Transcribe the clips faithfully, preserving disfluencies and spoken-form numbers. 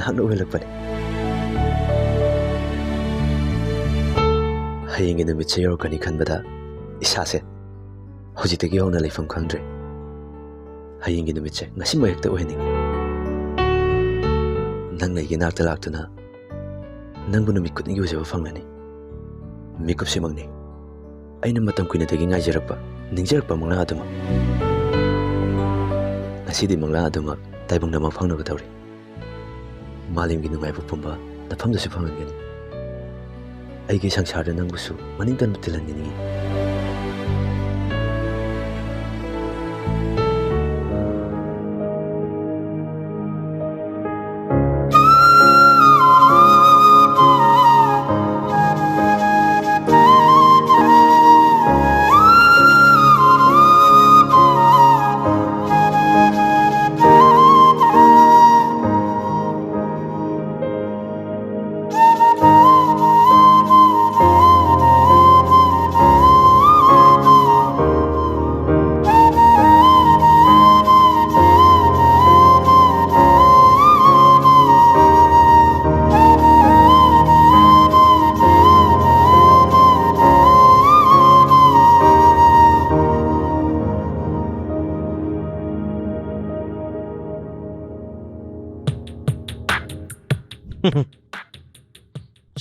ꯅꯍꯥꯛꯅ ꯑꯣꯏꯍꯜꯂꯛꯄꯅꯤ꯫ ꯍꯌꯦꯡꯒꯤ ꯅꯨꯃꯤꯠꯁꯦ ꯌꯧꯔꯛꯀꯅꯤ ꯈꯟꯕꯗ ꯏꯁꯥꯁꯦ ꯍꯧꯖꯤꯛꯇꯒꯤ ꯍꯧꯅ ꯂꯩꯐꯝ ꯈꯪꯗ꯭ꯔꯦ꯫ ꯍꯌꯦꯡꯒꯤ ꯅꯨꯃꯤꯠꯁꯦ ꯉꯁꯤꯃꯛ ꯍꯦꯛꯇ ꯑꯣꯏꯍꯟꯅꯤꯡꯉꯤ꯫ ꯅꯪꯅ ꯑꯩꯒꯤ ꯅꯥꯛꯇ ꯂꯥꯛꯇꯨꯅ ꯅꯪꯕꯨ ꯅꯨꯃꯤꯠ ꯈꯨꯗꯤꯡꯒꯤ ꯎꯖꯕ ꯐꯪꯂꯅꯤ꯫ ꯃꯤꯀꯨꯞꯁꯤꯃꯛꯅꯤ ꯑꯩꯅ ꯃꯇꯝ ꯀꯨꯏꯅꯗꯒꯤ ꯉꯥꯏꯖꯔꯛꯄ, ꯅꯤꯡꯖꯔꯛꯄ ꯃꯪꯂꯥꯟ ꯑꯗꯨꯃꯛ꯫ ꯉꯁꯤꯗꯤ ꯃꯪꯂꯥꯟ ꯑꯗꯨꯃꯛ ꯇꯥꯏꯕꯪꯗ ꯃꯪꯐꯥꯡꯅꯒꯗꯧꯔꯤ꯫ ꯃꯥꯂꯦꯝꯒꯤ ꯅꯨꯡꯉꯥꯏꯕ ꯄꯨꯝꯕ ꯅꯐꯝꯗꯁꯨ ꯐꯪꯍꯟꯒꯅꯤ꯫ ꯑꯩꯒꯤ ꯁꯪꯁꯥꯔꯗ ꯅꯪꯕꯨꯁꯨ ꯃꯅꯤꯡ ꯇꯝꯅ ꯇꯤꯜꯍꯟꯒꯅꯤ꯫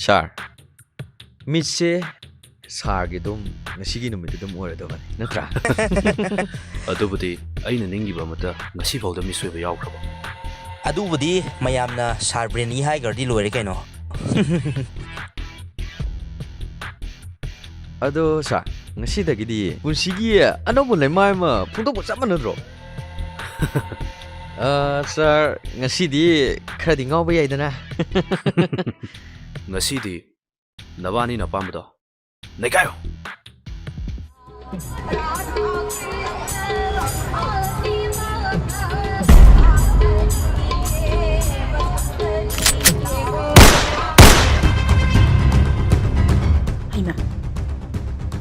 ꯁꯥꯔ, ꯃꯤꯠꯁꯦ ꯁꯥꯔꯒꯤ ꯑꯗꯨꯝ ꯉꯁꯤꯒꯤ ꯅꯨꯃꯤꯠꯇꯨ ꯑꯗꯨꯝ ꯑꯣꯏꯔꯗꯕꯅꯤ, ꯅꯠꯇ꯭ꯔꯥ? ꯑꯗꯨꯕꯨꯗꯤ ꯑꯩꯅ ꯅꯤꯡꯉꯤꯕ ꯑꯃꯠꯇ ꯉꯁꯤꯐꯥꯎꯗ ꯃꯤꯁ ꯑꯣꯏꯕ ꯌꯥꯎꯈ꯭ꯔꯕ? ꯑꯗꯨꯕꯨꯗꯤ ꯃꯌꯥꯝꯅ ꯁꯥꯔ ꯕ꯭ꯔꯦꯟꯅꯤ ꯍꯥꯏꯈ꯭ꯔꯗꯤ ꯂꯣꯏꯔꯦ ꯀꯩꯅꯣ꯫ ꯑꯗꯣ ꯁꯥꯔ, ꯉꯁꯤꯗꯒꯤꯗꯤ ꯄꯨꯟꯁꯤꯒꯤ ꯑꯅꯧꯕ ꯂꯩꯃꯥꯏ ꯑꯃ ꯐꯣꯡꯗꯣꯛꯄ ꯆꯞ ꯃꯥꯟꯅꯗ꯭ꯔꯣ? ꯑ, ꯁꯥꯔ, ꯉꯁꯤꯗꯤ ꯈꯔꯗꯤ ꯉꯥꯎꯕ ꯌꯥꯏꯗꯅ꯫ ꯉꯁꯤꯗꯤ ꯅꯕꯥꯅꯤꯅ ꯑꯄꯥꯝꯕꯗꯣ ꯅꯩꯈꯥꯏꯌꯣ꯫ ꯍꯩꯃꯥ,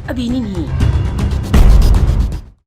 ꯑꯕꯤꯅꯤꯅꯦ꯫